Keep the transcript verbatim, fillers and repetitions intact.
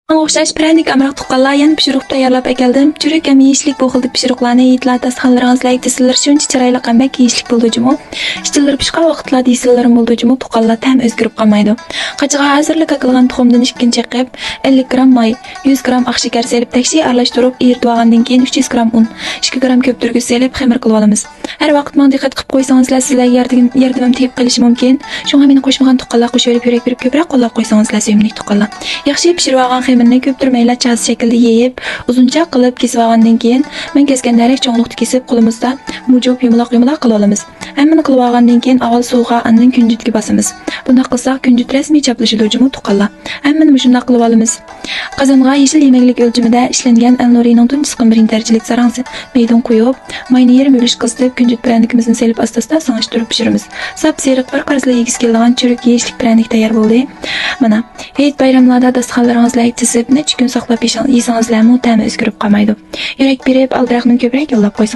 شۇنىڭغا ئوخشاش پىرەنىك ئامراق تۇغقانلار، يەنە پىشۇرۇق تەييارلاپ ئەكەلدىم. چۈرۈك ھەم يېيىشلىك بۇ خىلدا پىشۇرۇقلارنى ھېيتلار داستىخانلىرىڭىزدا ئېتىسىلىرى شۇنچە چىرايلىق ھەم بەك يېيىشلىك بولىدۇ جۇمۇ. ئىچىلىرى پىشقان ۋاقىتلاردا يېسىلىرىمۇ بولىدۇ جۇمۇ تۇغقانلار، تەم ئۆزگىرىپ قالمايدۇ. قاچىغا ھازىرلا كاكىلىغان تۇخۇمدىن ئىككىنى چېقىپ، ئەللىك گرام ماي، يۈز گرام ئاقشېكەر سېلىپ تەكشى ئارىلاشتۇرۇپ ئېرىتىۋالغاندىن كېيىن، ئۈچ يۈز گرام ئۇن، ئىككى گرام كۆپتۈرگۈچ سېلىپ خېمىر قىلىۋالىمىز. ھەر ۋاقىت ماڭا دىققەت قىلىپ قويسىڭىزلەر، سىزلەرگە ياردىمىم، ياردىمىم تېگىپ قېلىشى مۇمكىن. شۇڭا مېنى قوشمىغان تۇغقانلار قوشۇۋېلىپ يۈرەك بېرىپ كۆپرەك قوللاپ قويسىڭىزلەر سۆيۈملۈك تۇغقانلار. ياخشى پىشۇرۇۋالغان خېمىرنى كۆپتۈرمەيلا چاسا شەكلىدە يېيىپ، ئۇزۇنچاق قىلىپ كېسىۋالغاندىن كېيىن، مەن كەسكەندەكرەك چوڭلۇقتا كېسىپ قولىمىزدا مۇجۇپ يۇمىلاق يۇمىلاق قىلىۋالىمىز. ھەممىنى قىلىۋالغاندىن كېيىن ئاۋۋال سۇغا، ئاندىن كۈنجۈتكە باسىمىز. بۇنداق قىلساق كۈنجۈت رەسمىي چاپلىشىدۇ جۇمۇ تۇغقانلار. ھەممىنى مۇشۇنداق قىلىۋالىمىز. قازانغا يېشىل يېمەكلىك ئۆلچىمىدە ئىشلەنگەن ئەلنۇرىنىڭ تۇنجى سىقىم بىرىنچى دەرىجىلىك زاراڭزا مەيدىنى قۇيۇپ، ماينى يېرىم ئۈلۈش قىزىتىپ، كۈنجۈت پىرەنىكىمىزنى سېلىپ ئاستا-ئاستا سىڭىشتۇرۇپ پىشۇرىمىز. ساپسېرىق، بىر قارىسىلا يېگۈسى كېلىدىغان چۈرۈك يېيىشلىك پىرەنىك تەييار بولدى. مانا، ھېيت بايراملاردا داستىخانلىرىڭىزدا ئېتىسىپ، نەچچە كۈن ساقلاپ يېسىڭ-، يېسىڭىزلەرمۇ تەمى ئۆزگىرىپ قالمايدۇ. يۈرەك بېرىپ، ئالدىراقنى كۆپرەك يوللاپ قويسىڭىز.